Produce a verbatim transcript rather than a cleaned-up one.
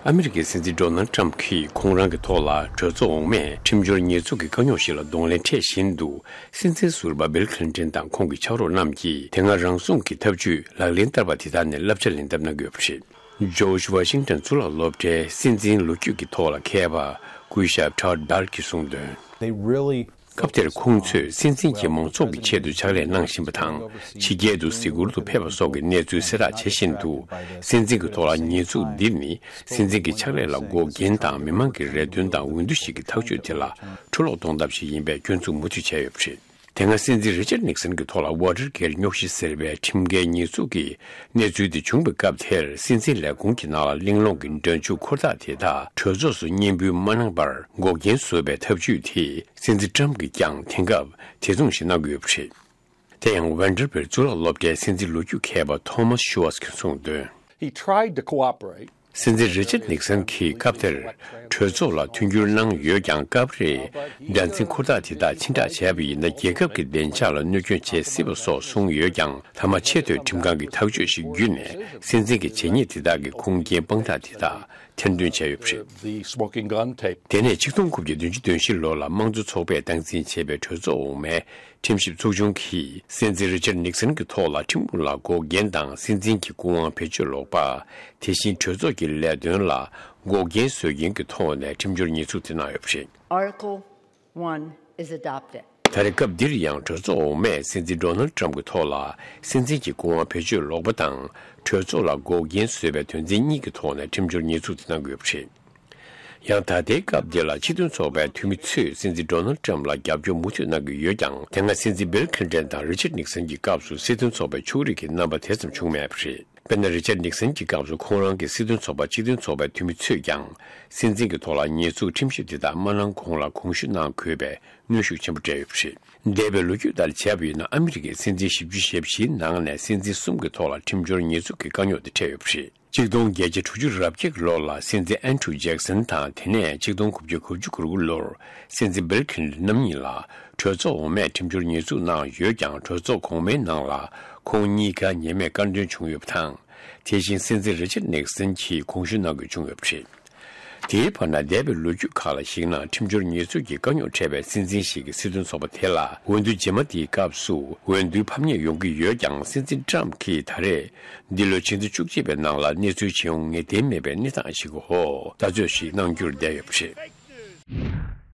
ཨ་མི་རི་ཀའི་སྲིད་འཛིན་ཌོ་ནལ་ཊམ་གྱིས་ཁོང་རང་གི་ཐོག་ལ་གྲོས་ཚོགས་འོག་མས་ཁྲིམས་སྦྱོར་ཉེས་འཛུགས་ཀྱི་དཀའ་རྙོག་ཞིག་ལ་གདོང་ལེན་འཕྲད་བཞིན་དུ། སྲིད་འཛིན་ཟུར་པ་བིལ་ཁི་ལིན་ཏན་དང་ཁོང་གི་ཕྱག་རོགས་རྣམས་ཀྱིས་དེ་སྔ་རང་སྲུང་གི་ཐབས་ཇུས་ལག་ལེན་བསྟར་བ་དེ་དག་ནས་བསླབ་བྱ་ལེན་ཐབས་གནང་གི་ཡོད་པ་རེད། ཇོརྗ་ཝ་ཤིང་ཏོན་གཙུག་ལག་སློབ་གྲྭའི་སྲིད་འཛིན་ལོ་རྒྱུས་ཀྱི་ཐོག་ལ་མཁས་པ་སྐུ་ཞབས་ཊོཌ་བྷལ་གྱིས་གསུངས་དོན། They really སྐབས་དེར་ཁོང་ཚོས་སྲིད་འཛིན་གྱིས་མང་ཚོགས་ཀྱི་ཆེད་དུ་ཕྱག་ལས་གནང་བཞིན་པ་དང་། ཕྱི་རྒྱལ་དུ་གཟིགས་སྐོར་དུ་ཕེབས་པ་སོགས་ཀྱི་གནས་ཚུལ་གསལ་བསྒྲགས་བྱེད་བཞིན་དུ། སྲིད་འཛིན་གྱི་ཐོག་ལ་ཉེས་འཛུགས་འདི་ནི་སྲིད་འཛིན་གྱི་ཕྱག་ལས་ལ་འགོག་རྐྱེན་དང་མི་མང་གི་རེ་འདུན་དང་འོས་བསྡུ་ཞིག་གི་ཐག་གཅོད་དེ་ལ་འཕྲོ་བརླག་གཏོང་ཐབས་ཤིག་ཡིན་པའི་སྐྱོན་འཛུགས་མུ་མཐུད་བྱས་ཡོད་པ་རེད། དེ་སྔ་སྲིད་འཛིན་རི་ཅར་ནིག་སན་གྱི་ཐོག་ལ་ཝ་ཊར་གེཊ་རྙོག་གཞི་ཟེར་བའི་ཁྲིམས་འགལ་ཉེས་འཛུགས་ཀྱི་གནས་ཚུལ་དེ་བྱུང་བའི་སྐབས་དེར། སྲིད་འཛིན་ལས་ཁུངས་ཀྱི་ནང་ལ་གླེང་སློང་གི་མགྲོན་ཆུང་འཁོར་ཐག་དེ་དག་གྲོས་ཚོགས་སུ་སྙན་འབུལ་མ་གནང་བར་འགོག་རྐྱེན་བཟོ་བའི་ཐབས་ཇུས་དེས་སྲིད་འཛིན་ཊམ་གྱིས་ཀྱང་དེང་སྐབས་དེ་མཚུངས་ཤིག་གནང་གི་ཡོད་པ་རེད། དེ་ཡང་ཝན་ཌར་བྷིལ་གཙུག་ལག་སློབ་གྲྭའི་སྲིད་འཛིན་ལོ་རྒྱུས་མཁས་པ་ཐོ་མཱས་ཤུ་ཝར་ཚ་གྱིས་གསུངས་དོན། He tried to cooperate. སྲིད་འཛིན་རི་ཅར་ནིག་སན་གྱིས་སྐབས་དེར་གྲོས་ཚོགས་ལ་མཐུན་འགྱུར་གནང་ཡོད་ཀྱང་། སྐབས་རེ་དགྲར་འཛིན་འཁོར་ཐག་དེ་དག་ཕྱིར་བསྒྲགས་བྱས་པ་ཡིན་ན། རྒྱལ་ཁབ་ཀྱི་བདེ་འཇགས་ལ་གནོད་སྐྱོན་བྱེད་སྲིད་པ་སོགས་གསུངས་ཡོད་ཀྱང་། མཐའ་མ་ཆེས་མཐོའི་ཁྲིམས་ཁང་གི་ཐག་གཅོད་ཞིག་བརྒྱུད་ནས། སྲིད་འཛིན་གྱི་བྱས་ཉེས་དེ་དག་གི་ཁུངས་སྐྱེལ་དཔང་རྟགས་དེ་དག་ཐེར་འདོན་བྱས་ཡོད་པ་རེད། The smoking gun tape. དེ་ནས་ཆིག་སྟོང་དགུ་བརྒྱ་བདུན་ཅུ་དོན་བཞི་ལོ་ལ་དམངས་གཙོ་ཚོགས་པས་སྟངས་འཛིན་བྱས་པའི་གྲོས་ཚོགས་འོག་མའི་ཁྲིམས་ཞིབ་ཚོགས་ཆུང་གིས་སྲིད་འཛིན་རི་ཅར་ནིག་སན་གྱི་ཐོག་ལ་ཁྲིམས་ལུགས་ལ་འགོག་རྐྱེན་དང་། སྲིད་འཛིན་གྱི་སྐུ་དབང་བེད་སྤྱོད་ལོག་པ། དེ་བཞིན་གྲོས་ཚོགས་ཀྱི་ལས་དོན་ལ་འགོག་རྐྱེན་བཟོ་མཁན་གྱི་ཐོག་ནས་ཁྲིམས་སྦྱོར་ཉེས་འཛུགས་དེ་གནང་ཡོད་པ་རེད། Article one is adopted. ད་རེས་སྐབས་འདིར་ཡང་གྲོས་ཚོགས་འོག་མས་སྲིད་འཛིན་ཌོ་ནལ་ཊམ་གྱི་ཐོག་ལ་སྲིད་འཛིན་གྱི་སྐུ་དབང་བེད་སྤྱོད་ལོག་པ་དང་། གྲོས་ཚོགས་ལ་འགོག་རྐྱེན་བཟོས་པའི་དོན་ཚན་གཉིས་ཀྱི་ཐོག་ནས་ཁྲིམས་སྦྱོར་ཉེས་འཛུགས་དེ་གནང་གི་ཡོད་པ་རེད། ཡང་ད་ལྟའི་སྐབས་འདི་ལ་སྤྱི་མཐུན་ཚོགས་པའི་འཐུས་མི་ཚོས་སྲིད་འཛིན་ཌོ་ནལ་ཊམ་ལ་རྒྱབ་སྐྱོར་མུ་མཐུད་གནང་གི་ཡོད་ཀྱང་། དེ་སྔ་སྲིད་འཛིན་བིལ་ཁི་ལིན་ཏན་དང་རི་ཅར་ནིག་སན་གྱི་སྐབས་སུ་སྲིད་དོན་ཚོགས་པའི་ཕྱོགས་རིས་ཀྱི་རྣམ་པ་དེ་ཙམ་བྱུང་མེད་པ་རེད། དཔེར་ན། རི་ཅར་ནིག་སན་གྱི་སྐབས་སུ་ཁོང་རང་གིས་སྲིད་དོན་ཚོགས་པ་སྤྱི་མཐུན་ཚོགས་པའི་འཐུས་མི་ཚོས་ཀྱང་སྲིད་འཛིན་གྱི་ཐོག་ལ་ཉེས་འཛུགས་ཁྲིམས་ཞིབ་དེ་དག་མ་གནང་གོང་ལ་གོང་ཞུ་གནང་དགོས་པའི་གནོན་ཤུགས་ཆེན་པོ་སྤྲད་ཡོད་པ་རེད། འདས་པའི་ལོ་རྒྱུས་ལྟར་བྱས་པ་ཡིན་ན། ཨ་མི་རི་ཀའི་སྲིད་འཛིན་བཞི་བཅུ་ཞེ་བཞིའི་ནང་ནས་སྲིད་འཛིན་གསུམ་གྱི་ཐོག་ལ་ཁྲིམས་སྦྱོར་ཉེས་འཛུགས་ཀྱི་དཀའ་རྙོག་དེ་འཕྲད་ཡོད་པ་རེད། གཅིག་སྟོང་བརྒྱད་བརྒྱ་དྲུག་ཅུ་རེ་བརྒྱད་ལོ་ལ་སྲིད་འཛིན་ཨན་ཌྲུ་ཇེག་སན་དང་། དེ་ནས་གཅིག་སྟོང་དགུ་བརྒྱ་དགུ་བཅུ་གོ་དགུ་ལོར་སྲིད་འཛིན་བིལ་ཁི་ལིན་ཏན་རྣམ་གཉིས་ལ་གྲོས་ཚོགས་འོག་མས་ཁྲིམས་སྦྱོར་ཉེས་འཛུགས་གནང་ཡོད་ཀྱང་། གྲོས་ཚོགས་གོང་མའི་ནང་ལ་ཁོང་གཉིས་ཀ་ཉེས་མེད་བཀའ་འདོན་བྱུང་ཡོད་པ་དང་། དེ་བཞིན་སྲིད་འཛིན་རི་ཅར་ནིག་སན་གྱིས་གོང་ཞུ་གནང་དགོས་བྱུང་ཡོད་པ་རེད། དེའི་བར་ན། འདས་པའི་ལོ་རྒྱུས་ཁག་ལ་གཞིགས་ན། ཁྲིམས་སྦྱོར་ཉེས་འཛུགས་ཀྱི་དཀའ་རྙོག་འཕྲད་པའི་སྲིད་འཛིན་ཞིག་གིས་སྲིད་དོན་ཚོགས་པ་དེ་ལ་འོས་བསྡུ་རྗེས་མ་དེའི་སྐབས་སུ་འོས་བསྡུའི་ཕམ་ཉེས་ཡོང་གི་ཡོད་ཀྱང་། སྲིད་འཛིན་ཊམ་གྱིས་ད་རེས་འདི་ལོའི་ཕྱི་ཟླ་བཅུ་གཅིག་པའི་ནང་ལ་གནས་ཚུལ་ཇི་ཡོང་ངེས་གཏན་མེད་པའི་གནས་སྟངས་ཤིག་གི་འོག་བརྡ་རྩོད་ཞིག་གནང་རྒྱུར་བསྡད་ཡོད་པ་རེད།